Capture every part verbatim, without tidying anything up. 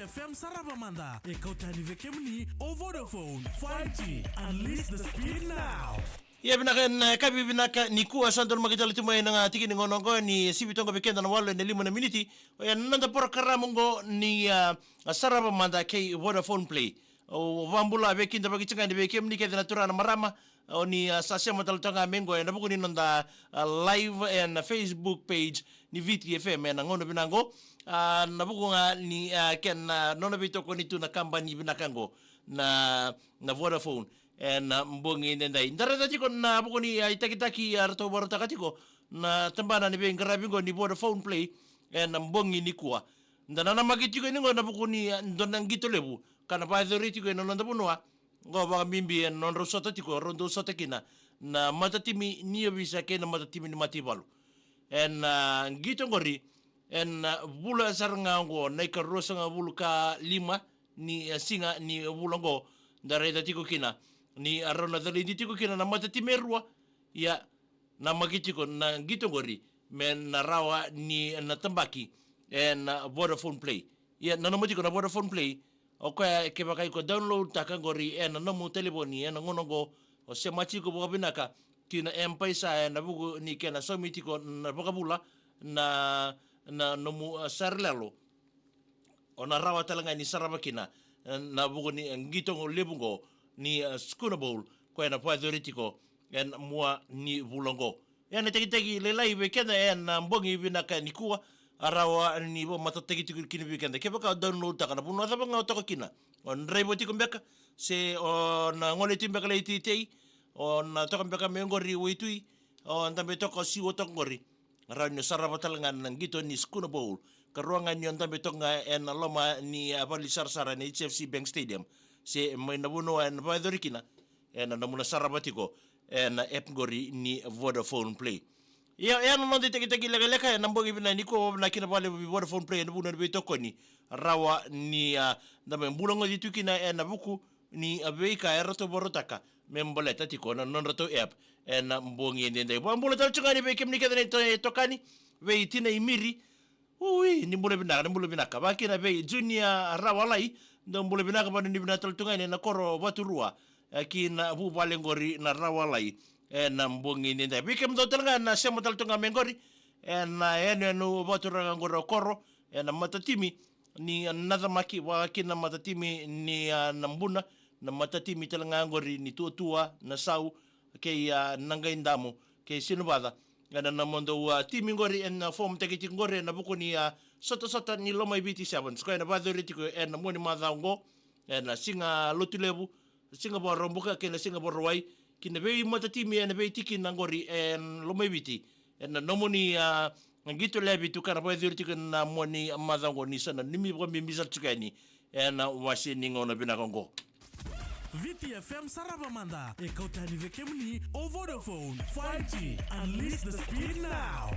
F M sarava mada, e kau tani vei kemuni o Vodafone five G. Unleash the speed now. Ia vinaka, ena yakavi vinaka nikua, sa dau namaki tale tu mai na ga tiki ni gauna oqo ni sivi toka vei keda na walu ena lima na miniti. Oya na noda porokaramu oqo ni, a, sarava mada kei Vodafone Play. Au vakabula vei keda vakaitikotiko yani vei kemuni kece na turaga na marama, o ni, a, sa sema tale toka ga mai oqo ena vuku ni noda, a, live ena Facebook page ni Viti F M ena gauna vinaka oqo. A, na vuku ga ni, a, kena, a, nona veitokoni tu na kabani vinaka oqo na, na Vodafone ena bogi edaidai. Da raica tiko na vuku ni, a, itakitaki, a, ratou vakarautaka tiko na tabana ni veiqaravi oqo ni Vodafone Play ena bogi nikua. Da nanamaki tiko yani oqo ena vuku ni, a, dua na qito levu ka na vakayacori tiko ena noda vanua. Oqo vakabibi ena nodrau sota tiko, rau dau sota kina na matatimi ni ovisa kei na matatimi ni mataivalu. Ena, a, qito oqori ena, a, vula sara ga oqo, na ikaruasagavulu ka lima ni, a, siga ni vula oqo, da raica tiko kina ni, a, rau na calidi tiko kina na matatimi e rua. Ia, namaki tiko na qito oqori me na rawa ni na tabaki ena Vodafone Play. Ia, nanuma tiko na Vodafone Play, o koya kevaka iko download taka oqori ena nomu talevoni ena gauna oqo, o sema tiko vakavinaka ki na M-PAiSA ena vuku ni kena saumi tiko na vakavula na, na nomu, a, sere lelo. O na rawa tale ga ni sarava kina, e, na vuku ni, e, qito levu oqo ni, e, Schooner Bowl, koya na vakayacori tiko ena mua ni vula oqo. Ena itakitaki lailai vei keda ena bogi vinaka nikua, a rawa ni vakamatatataki tiko kina vei keda. Kevaka o download taka, na vanua cava ga o toka kina, o draiva tiko beka, se o na gole tiko beka lai teitei, o na toka beka mai oqori Waitui, o dabe toka o Siwa toka oqori, rawa ni o sarava tale ga na qito ni Schooner Bowl. Ka rawa ga ni o dabe toka ga ena loma ni, a, vale ni sarasara ena H F C Bank Stadium, se mai na vanua ena vakayacori kina, ena nomuni na sarava tiko ena app oqori ni Vodafone Play. Ia, ena noda itakitaki lekaleka ena bogi vinaka nikua, vinaka kina vakalevu vei Vodafone Play ena vuku ni veitokoni, rawa ni, a, da mai bulagoci tu kina ena vuku ni, a, veika eratou vakarautaka me baleta tiko na nodratou app ena bogi edaidai. Vakabula tale tu ga yani vei kemuni kece na ito-, itokani, vei Tina Imiri. Ui, ni bula vinaka, ni bula vinaka. Vakakina vei Junior Rawalai, dou bula vinaka, vakanuinui vinaka tale tu ga yani ena koro Vaturua, e, ki na vuvale oqori na Rawalai ena bogi edaidai. Vei kemudou tale ga na sema tale tu ga mai oqori ena yanuyanu vakaturaga oqori o Koro, ena matatimi ni, a, Nacamaki, vakakina matatimi ni, a, Nabuna, na matatimi tale ga oqori ni Tuatua, Nasau, kei, a, Naqaidamu, kei Sinuvaca. Ena nomudou, a, timi oqori ena fomutaki tiko oqori ena vuku ni, a, sotasota ni Lomaiviti Sevens, koya ena vakayacori tiko ena mua ni macawa oqo, ena siga Lotulevu, siga Vakaraubuka kei na siga Vakarauwai, ki na veimatatimi ena veitikina oqori e Lomaiviti. Ena nomuni, a, qito levu tu ka na vakayacori tiko ena mua ni macawa oqo, ni sa nanumi vakabibi sara tiko yani ena wase ni gauna vinaka oqo. Viti F M sarava mada, e kau tani vei kemuni o Vodafone five G. Unleash the speed now.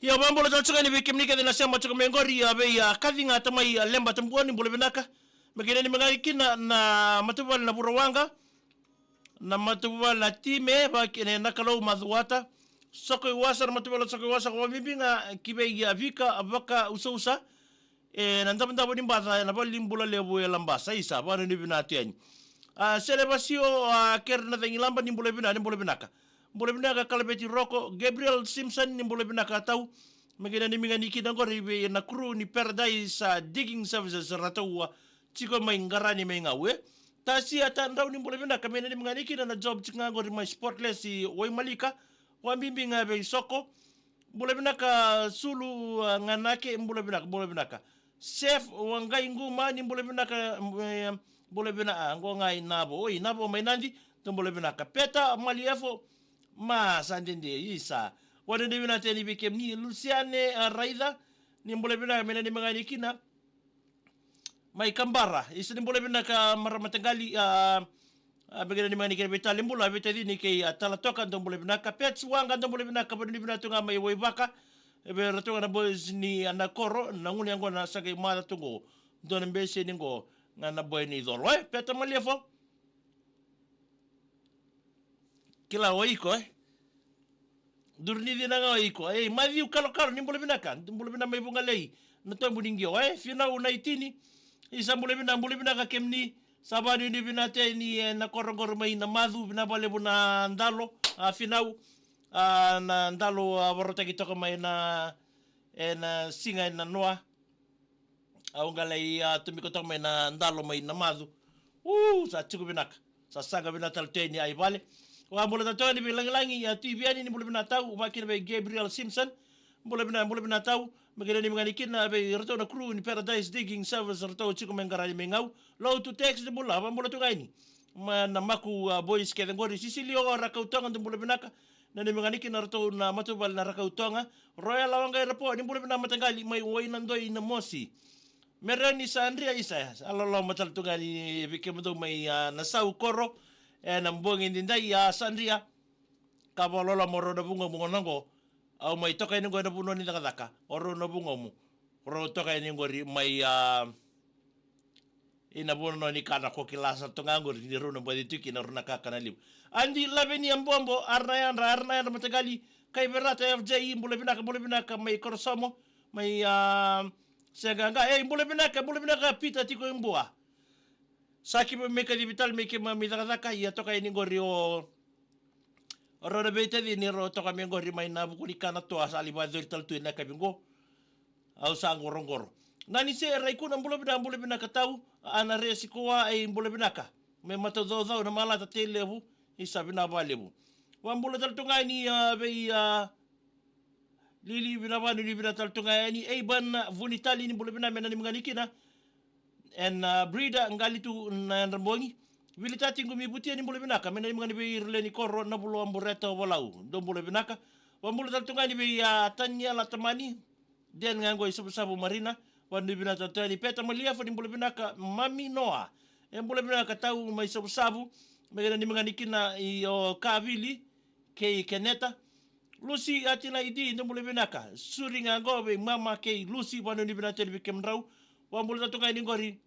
Ia, vakabula tale tiko yani vei kemuni kece na sema tiko mai oqori, ia vei, a, Kaci Gata mai, a, Leba Tabua, ni bula vinaka. Me kena ni me gani kina na matavuvale na Vurawaqa, na matavuvale na Time, vakakina na Kalou Macuata, Soko i Wasa, na matavuvale Soko i Wasa, vakabibi ga ki vei, a, Vika Vakausausa, e, na davodavo ni baca ena valenibula levu e Labasa. Isa, vakanuinui vinaka tu yani. A, Sele Vasio, a, kere na Cagilaba, ni bula vinaka, ni bula vinaka. Bula vinaka Kalabeti Roko, Gabriel Simpson, ni bula vinaka tau. Me kena ni me gani kina oqori vei na crew ni Paradise, a, Digging Services, ratou, a, tiko mai Qarani mai Gau, e. Tasia Tadrau, ni bula vinaka, me kena ni me gani kina na job tiko ga oqori mai Spotless i Waimalika, vakabibi ga vei Soko. Bula vinaka Sulu, a, Ganake, bula vinaka, bula vinaka. Chef Waqai Quma, ni bula vinaka, e, bula vinaka, a, qo ga i Navo. Oi, Navo mai Nadi, dou bula vinaka. Peta Maliefo, ma sa dede, isa. Vakanuinui vinaka tu yani vei kemuni, Lusiane, a, Raica, ni bula vinaka, me kena ni me gani kina. Mai Kabara, isa ni bula vinaka marama Taqali, a, a, me kena ni me gani kina vei Talebula, vei Tacini kei, a, Talatoka, dou bula vinaka, Pets Waqa, dou bula vinaka, vakanuinui vinaka tu ga mai Waivaka, e vei ratou ga na boys ni, a, na koro, na gunu yaqona sa qai maca tu qo, dua na bese ni qo, ga na boy ni Colo, e, Peta Maliefo. Kila o iko, e. Duru ni cina ga o iko. Ei, Maciu Kalokalo, ni bula vinaka. Ni bula vinaka mai Vugalei. Na tobu ni qio, e? Finau na itini. Isa bula vinaka, bula vinaka kemuni. Sa vanuinui vinaka teni e na koro qori mai na Macu, vinaka vakalevu na dalo, a, Finau. A, na dalo, a, varautaki toka mai na, e na siga e na noa. Au qai lai, a, tomika toka mai na dalo mai na Macu. U, sa tiko vinaka. Sa saga vinaka tale tu yani i vale. Au a bula tale tu yani vei Lagilagi, a, Tui Viani, ni bula vinaka tau, vakakina vei Gabriel Simpson. Bula vinaka, bula vinaka tau. Me kena ni me gani kina vei ratou na crew ni Paradise Digging Service, ratou tiko mai qaravi mai Gau. Lotu Tex, ni bula, au a bula tu ga yani. Ma na Maku, a, boys kece qori, Sisilio Rakautoga, dou bula vinaka. Na ni me gani kina ratou na matavuvale na Rakautoga. Royal Awaqa Irapo, ni bula vinaka mataqali mai Wainadoi Namosi. Mereni Sandria, isa, a loloma tale tu ga yani vei kemudou mai, a, na Sau Koro. E na bogi ni dai, a, Sandria. Ka vakaloloma o rau na vugomu gona qo. Au mai toka yani qo e na vanua ni cakacaka. O rau na vugomu. O rau toka yani qori mai, a, i na vanua ni kana ko kila sara toga qori ni rau na baci tu kina rau na kakana levu. Adi Lavenia Bobo, ara na yadra, ara na yadra mataqali, Kaiverata F J, bula vinaka, bula vinaka mai Korosomo, mai, a, Seaqaqa, ei, bula vinaka, bula vinaka Pita tiko i Bua. Sa keimami mai kacivi tale mai keimami cakacaka, ia toka yani qori o, o rau na veitacini rau toka mai qori mai na vuku ni kana toa sa lai vakayacori tale tu e na yakavi qo. Au sa qoroqoro. Nanise Raikuna, bula vinaka, bula vinaka tau, a, na Resikoa, ei, bula vinaka. Me matau caucau na malata tei levu, isa vinaka vakalevu. Vabula tale tu ga yani, a, vei, a, Lili, vinaka, vanuinui vinaka tale tu ga yani, Eiban Vunitali, ni bula vinaka me na ni me gani kina. E na, a, Brida Qalitu na yadra bogi. Vilitati Qumi Vutia, ni bula vinaka me na ni me gani vei ira lewe ni koro, na Vulu a Bureta o Valau. Dou bula vinaka. Vabula tale tu ga yani vei, a, Taniela Tamani. Den ga qo i Savusavu Marina. Vanuinui vinaka tale tu yani Peta Maliafu, ni bula vinaka Mami Noa. E bula vinaka tau mai Savusavu. Me kena ni me gani kina i o Kavili. Kei Keneta. Lusi Atilaiti, dou bula vinaka. Suri ga qo vei mama kei Lusi, vanuinui vinaka tale vei kemudrau. Vabula tale tu ga yani qori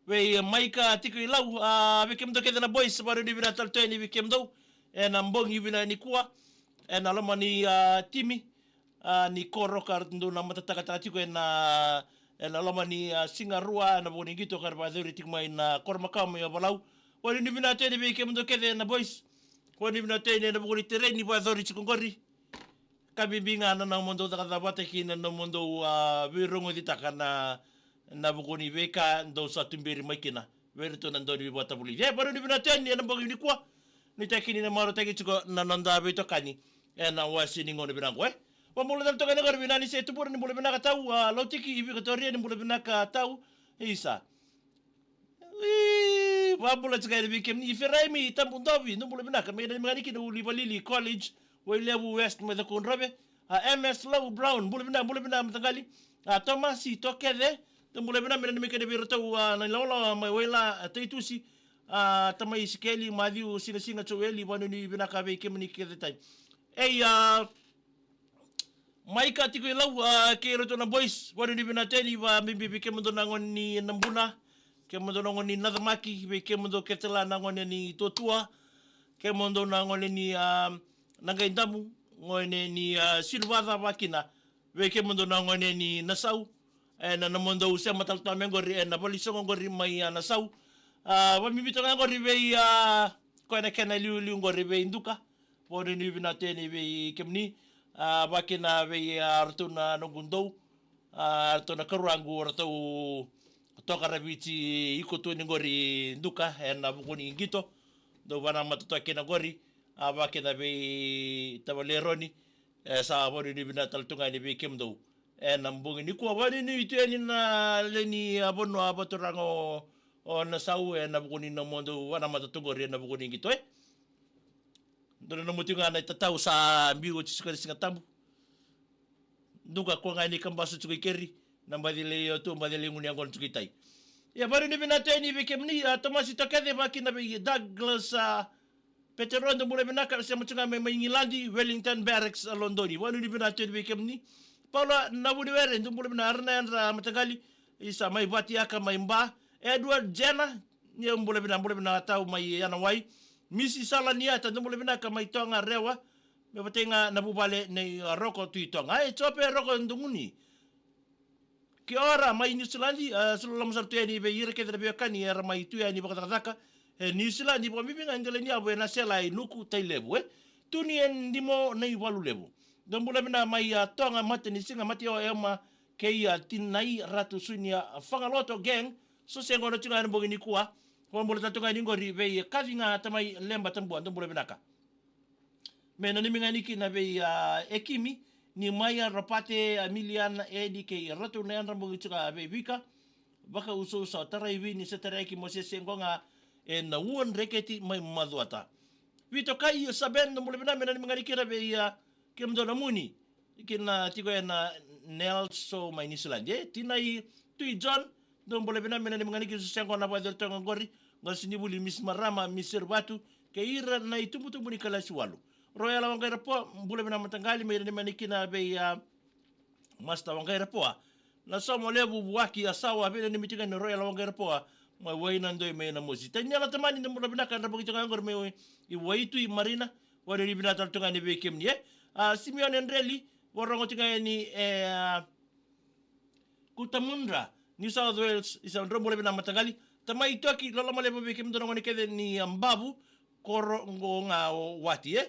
vei Maika tiko i Lau, a, vei kemudou kece na boys, vanuinui vinaka tale tu yani vei kemudou. E na bogi vinaka nikua. E na loma ni, a, timi. A, ni koro ka ratou dau na matatakataka tiko e na, e na loma ni, a, siga rua, e na vuku ni qito ka ra vakayacori tiko mai na koro makawa mai o Valau. Vanuinui vinaka tu yani vei kemudou kece na boys. Vanuinui vinaka tu yani e na vuku ni tereni vakayacori tiko qori. Ka bibi ga na nomudou cakacaka vata kei na nomudou, a, veirogocitaka na, na vuku ni veika dou sa tuberi mai kina. Vei iratou na dau ni veivakatavulici. E, vanuinui vinaka tu yani e na bogi nikua. Nuitaki ni na marautaki tiko na noda veitokani e na wase ni gauna vinaka qo, e. Vabula tale tu ga yani qori vei Nanise Tubura, ni bula vinaka tau, a, Lautiki i Vikatoria, ni bula vinaka tau, isa. I, vabula tiko yani vei kemuni, Iferaimi Tabudovi, ni bula vinaka, me na ni me gani kina Ulivalili College, Wailevu West mai Cakaudrove, a, M S Lau Brown, bula vinaka, bula vinaka mataqali, a, Tomasi Tokece, dou bula vinaka me na ni me kena vei iratou, a, na ilawalawa mai Waila, a, Taitusi, a, Tamai Sikeli, Maciu, Sigasiga, Joeli, vanuinui vinaka vei kemuni kece tani. Ei, a, Maika tiko i Lau, a, kei iratou na boys, vanuinui vinaka tu yani, vabibi vei kemudou na gone ni Nabuna, kemudou na gone ni Nacamaki, vei kemudou kece la na gone ni Totua, kemudou na gone ni, a, Naqaidamu, gone ni, a, Sinuvaca vakakina, vei kemudou na gone ni Nasau, e na nomudou sema tale tu ga me qori e na valesoqo qori mai, a, Nasau. A, vabibi tu ga qori vei, a, koya na kena iliuliu qori vei Duka. Vanuinui vinaka tu yani vei kemuni, a, vakakina vei, a, ratou na noqu dou, a, ratou na karuaqu, ratou toka Raviti, iko tu yani qori Duka e na vuku ni qito dou vanamata toka kina qori, a, vakakina vei tavale Roni. E sa vanuinui vinaka tale tu ga yani vei kemudou e na bogi nikua. Vanuinui tu yani na lewe ni, a, vanua vakaturaga o, o Nasau e na vuku ni nomudou vanamata tu qori e na vuku ni qito, e. Dou nanuma tiko ga na itatau sa biu oti tiko e na Sigatabu. Duka ko ga ni kabasu tiko i keri, na baci lai o tu, baci lai gunu yaqona tiko i tai. Ia, vanuinui vinaka tu yani vei kemuni, a, Tomasi Tokece vakakina vei Douglas, a, Petero, dou bula vinaka, sema tiko ga mai, mai Igiladi, Wellington Barracks, a, Lodoni. Vanuinui vinaka tu yani vei kemuni. Paula Navuniwere, dou bula vinaka, ara na yadra mataqali, isa mai Vatiaka, mai Ba. Edward Jenner, ni bula vinaka, bula vinaka tau mai Yanawai. Misi Salaniata, dou bula vinaka mai Toga Rewa. Me vatai ga na vuvale nei, a, Roko Tui Toga. E, Jope Roko Duguni. Kia ora mai Niusiladi, a, sa loloma sara tu yani vei ira kece na veiwekani era mai tu yani vakacakacaka e Niusiladi, vakabibi ga e dela ni yavu e Nasela, i Nuku, Tailevu, e. Tuni e Dimo na iValu Levu. Dou bula vinaka mai, a, Toga, Matanisiga, Mataio, Ema, kei, a, Tinai, Ratu Sunia, Fagaloto Gang. So se qo na tiko ga ena bogi nikua. Vakabula tale tu ga yani qori vei Kaci ga Tamai Leba Tabua, dou bula vinaka. Me nanumi ga yani kina vei, a, Ekimi, Nimaia, Ropate, a, Miliana, Edi kei Ratu na yadra bogi tiko ga vei Vika. Vakausausa o Taraivi ni se Taraki Mosese qo ga ena Ua Dreketi mai Macuata. Vitokai Saben, dou bula vinaka, me nanumi ga yani kina vei, a, kemudou na muni. Kina tiko ena Nelso mai Niusiladi, e. Tinai Tui John, dou bula vinaka, me nanumi ga yani kina, so se qo na vakacori toka qori. Qasenivuli Misi Marama, Misi Serivatu, kei ira na itubutubu ni kalasi walu. Royal Waqairapoa, bula vinaka mataqali, me nanumi ga yani kina vei, a, Masta Waqairapoa. Na Samoa Levu, Vuaki, Yasawa, veinanumi tiko ga ni Royal Waqairapoa mai Wainadoi mai Namosi. Taniela Tamani, dou bula vinaka, dra bogi tiko ga qori mai i Waitui Marina. Vakavinavinaka tale tu ga yani vei kemuni, e. A, Simeone Dreli, vakarogo tiko ga yani e, a, Cootamundra, New South Wales, isa, drau bula vinaka mataqali. Tamai Toki, loloma levu vei kemudou na gone kece ni, a, Bavu, koro qo ga o Wati, e.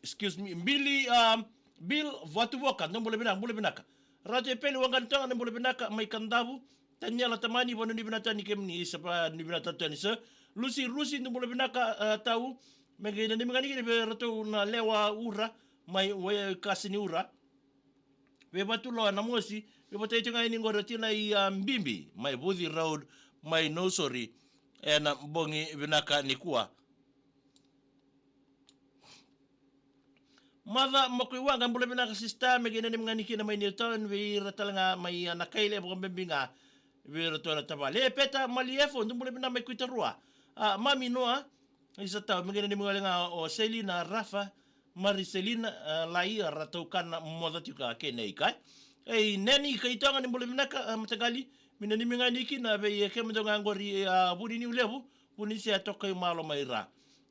Excuse me, Billy, a, Bill Vatuvoka, dou bula vinaka, bula vinaka. Ratu Epeli Waqanitoga, dou bula vinaka mai Kadavu. Taniela Tamani, vakanuinui vinaka tale yani kemuni, isa, vakanuinui vinaka tale tu yani, sir. Lusi Rusi, dou bula vinaka, a, tau. Me qai nanumi ga yani kina vei iratou na lewa Ura mai Waikasi ni Ura. Vei Vatuloa Namosi, vei vatai tiko ga yani qori o Tinai, a, Bibi mai Vuci Road mai Nausori ena bogi vinaka nikua. Maca Makuiwaqa, bula vinaka sister, me qai nanumi ga yani kina mai Newtown, vei ira tale ga mai, a, Nakaile, vakabibi ga vei iratou na tavale. E, Peta Maliefo, dou bula vinaka mai Kuitarua. A, Mami Noa, isa, tau, me qai nanumi wale ga o Selina Rafa, Mari Selina, a, Lai, a, Ratou Kana, Moca tiko ga kei na ika. E, Neni Kaitoga, ni bula vinaka, a, mataqali, me nanumi ga yani kina vei, e, kemudou ga qori, a, Vuniniulevu, Vunisea, Tokaimalo mai Ra.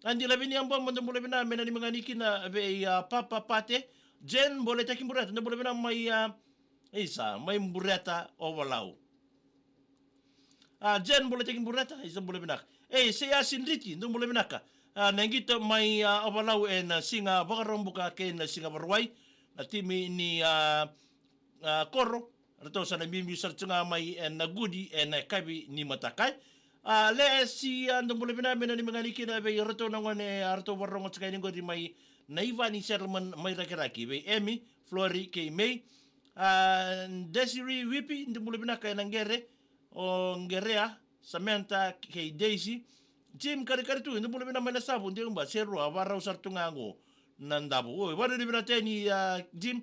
Adi Lavinia Bomo, dou bula vinaka, me nanumi ga yani kina vei, a, Papa Pate. Jane Boletaki Bureta, dou bula vinaka mai, a, isa, mai Bureta, Ovalau. A, Jane Boletaki Bureta, isa, bula vinaka. E, Seiasi Driti, dou bula vinaka. A, na qito mai, a, Ovalau ena siga Vakaraubuka kei na siga Vakarauwai. Na timi ni, a, a, koro, ratou sa na biubiu sara tu ga mai ena Gudi ena yakavi ni mataka. A, Lesia, dou bula vinaka, me nanumi ga yani kina vei iratou na gone, a, ratou vakarogo tu ga yani qori mai Naivani Settlement mai Rakiraki, vei Emi, Flori kei Mei. A, Desiree Wipi, dou bula vinaka ena qere, o Qerea, Samantha kei Daisy. Jim Karikari tu, dou bula vinaka mai Nasavu, Deuba, Serua, vakarau sara tu ga qo Nadavu. Oi, vakanuinui vinaka tale yani, a, Jim.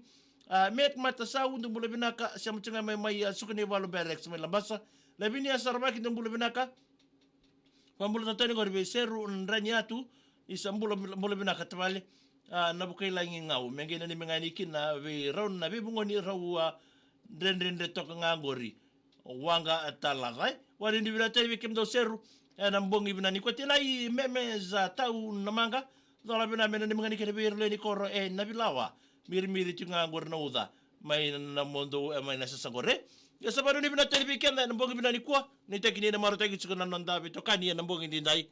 A, Met Matasau, dou bula vinaka, sema tu ga mai, mai, a, Sukunivalu Barracks mai Labasa. Lavinia Saravaki, dou bula vinaka. Vakabula tale tu yani qori vei Seru Draniatu, isa, bula, bula vinaka tavale. A, Navukailagi Gau, me qai nanumi ga yani kina vei rau na veivugoni rau, a, dredredre toka ga qori. Waqa Talaca, e. Vakanuinui vinaka tale vei kemudou Seru ena bogi vinaka nikua. Tinai Meme Za Tau Namaqa, cola vinaka, me nanumi ga yani kina vei ira lewe ni koro e Navilawa. Mirimiri tiko ga qori na uca mai na, na modo, e, mai na sasa qori. Ia sa vakanuinui vinaka tale vei keda ena bogi vinaka nikua. Nuitaki ni na marautaki tiko na noda veitokani ena bogi nidai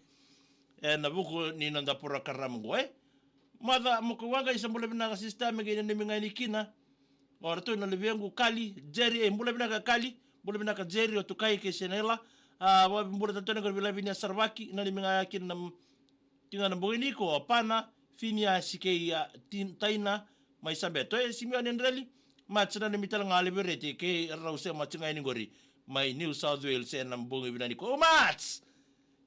ena vuku ni noda porokaramu qo, e. Maca Makuiwaqa, isa, bula vinaka sister, me qai nanumi ga yani kina o ratou na luvequ Kali, Jerry, e, bula vinaka Kali, bula vinaka Jerry, o Tukai kei Senela. A, vakabula tale tu yani qori vei Lavinia Saravaki, nanumi ga yani kina na, tiko ga na bogi nikua, Pana, Finiasi kei, a, Tin-, Taina mai Sabeto, e, Simeone Dreli. Mats, nanumi tale ga o Levereti kei rau, sema tu ga yani qori mai New South Wales ena bogi vinaka nikua. O Mats!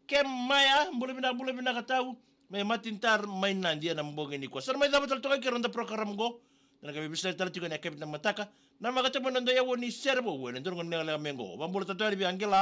Kemaya, bula vinaka, bula vinaka tau. Mai Matintar, mai Nadi ena bogi nikua. Sa na mai cava tale toka kei na noda porokaramu qo. Na qai veivesu tale tiko ena yakavi ni mataka. Na vakatama na noda yaua ni sere vou ena dua na gauna lekaleka mai qo. Vakabula tale yani vei Angela.